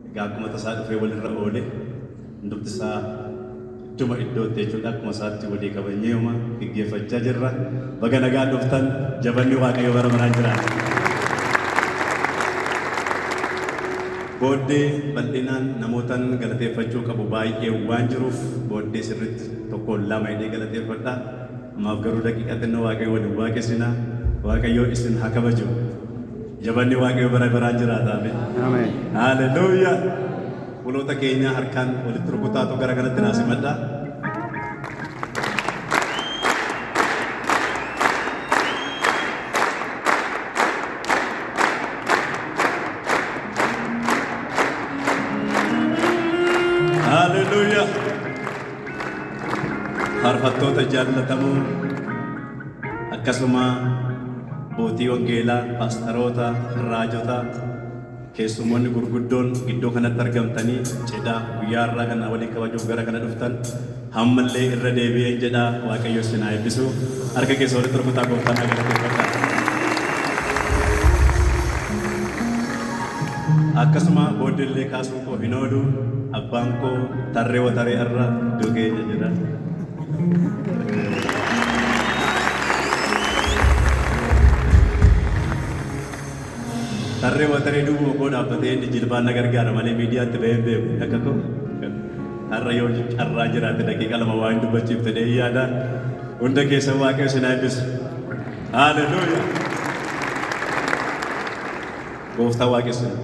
Egaa akkuma tasaa dhufee walirra oole hundumti isaa idduma iddootti jechuudha akkuma isaatti walii kabajneema geggeeffachaa jirra. Baga nagaan dhuftan jabanni Waaqayyo bara baraan jiraata. Booddee bal'inaan namootan galateeffachuu qabu baay'ee waan jiruuf booddee sirriitti tokkoon lama jedhee galateeffadha. Ammaaf garuu daqiiqaa xinnoo Waaqayyo waliin waaqessina. Waaqayyo isin haa kabaju. Jabanni Waaqayyo bara baraan jiraata. Ameen. Ameen. Haleluuyaa. Fuulota keenya harkaan walitti rukutaatu gara kanatti naa simadha. Haleluuyaa. Faarfattoota jaallatamoo akkasuma abbootii wangeelaa, paastaroota, raajota, keessummoonni gurguddoon iddoo kanatti argamtanii cidha guyyaa har'aa kana waliin kabajuuf gara kana dhuftan hammallee irra deebi'een jedha Waaqayyo isin haa eebbisu. Harka keessa walitti rukutaa gooftaan haa galateeffadhaa. Akkasuma booddeellee kaasuun koo hin oolu abbaan koo tarree wataree irra iddoo keenya jira. Tarree wataree duubuma koo dhaabbatee inni jilbaan na gargaara malee miidiyaatti bahee hin beeku akka koo. Har'a yoo carraa jiraate daqiiqa lama waa hin dubbachiifte jedhee yaada. Hunda keessan Waaqayyo isin haa eebbisu. Haleluuyaa. Gooftaa waaqessina.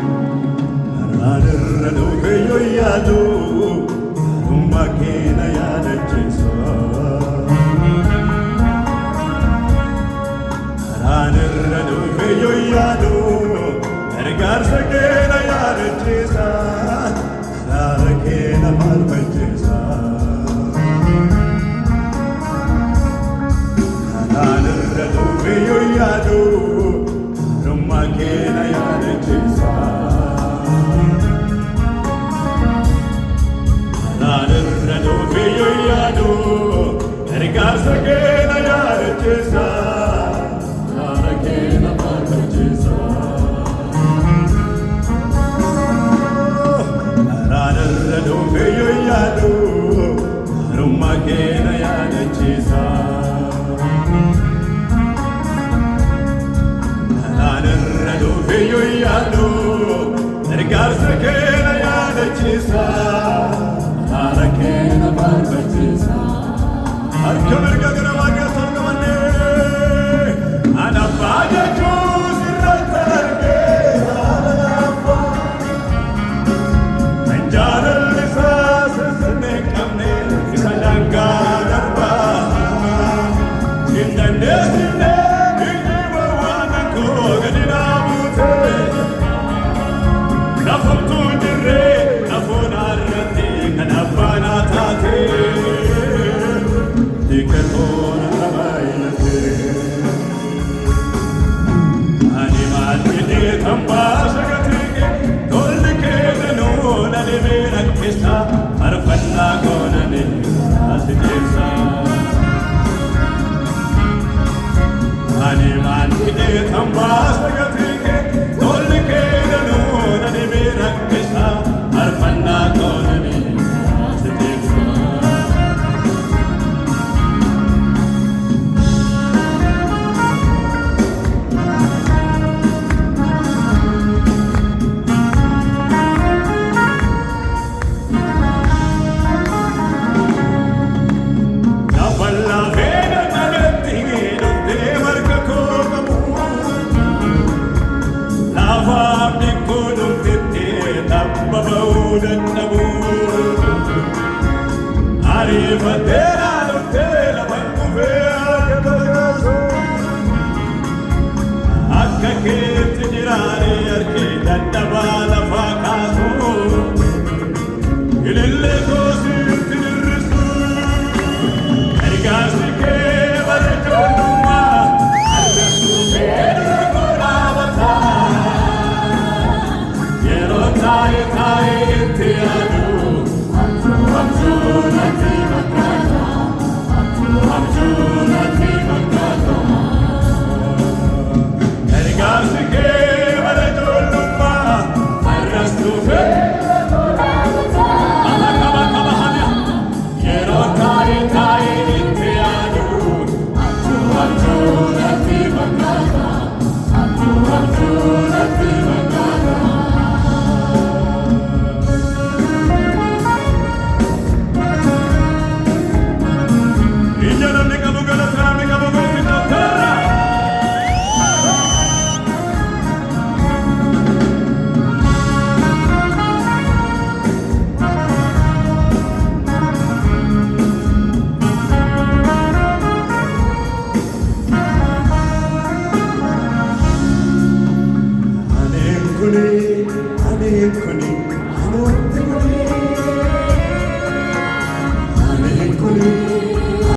Karaan irra dhufe yoo yaadu gaarummaa kee na yaadachiisa. Karaan irra dhufe yoo yaadu gargaarsa kee na yaadachiisa. Araara kee na faarfachiisa. Karaan irra dhufe yoo yaadu gaarummaa kee na yaadachiisa. Karaan irra dhufe yoo yaadu gargaarsa kee na yaadachiisa. Araara kee na faarfachiisa. Karaan irra dhufe yoo yaadu gaarummaa kee na yaadachiisa. Karaan irra dhufe yoo yaadu gargaarsa kee na yaadachiisa. Araara kee na faarfachiisa. Harka mirga gara Waaqayyootti ol qabannee ana abbaa jechuu sirratti argee jaalala abbaa. Kan jaalalli isaa sirsinne hin qabne isa daangaa darbaa. Hin dandeessifne ijji waan koo gadi naa buute. Lafamtuu hin jirre lafoon irratti kan abbaa naa taate. Hiikatoon irra baay'ate. Ani maal jedhee kan baasa gatii kee tolli kee danuu na dhibee rakkisa faarfannaa goonanii asi keessa. Ani maal jedhee kan baasa gatii kee tolli kee danuu na dhibee rakkisa faarfannaa goonanii asi keessa. Lafa lafee dadhabetti dhuftee marga koo qabu. Ani kuni, anumti kuni.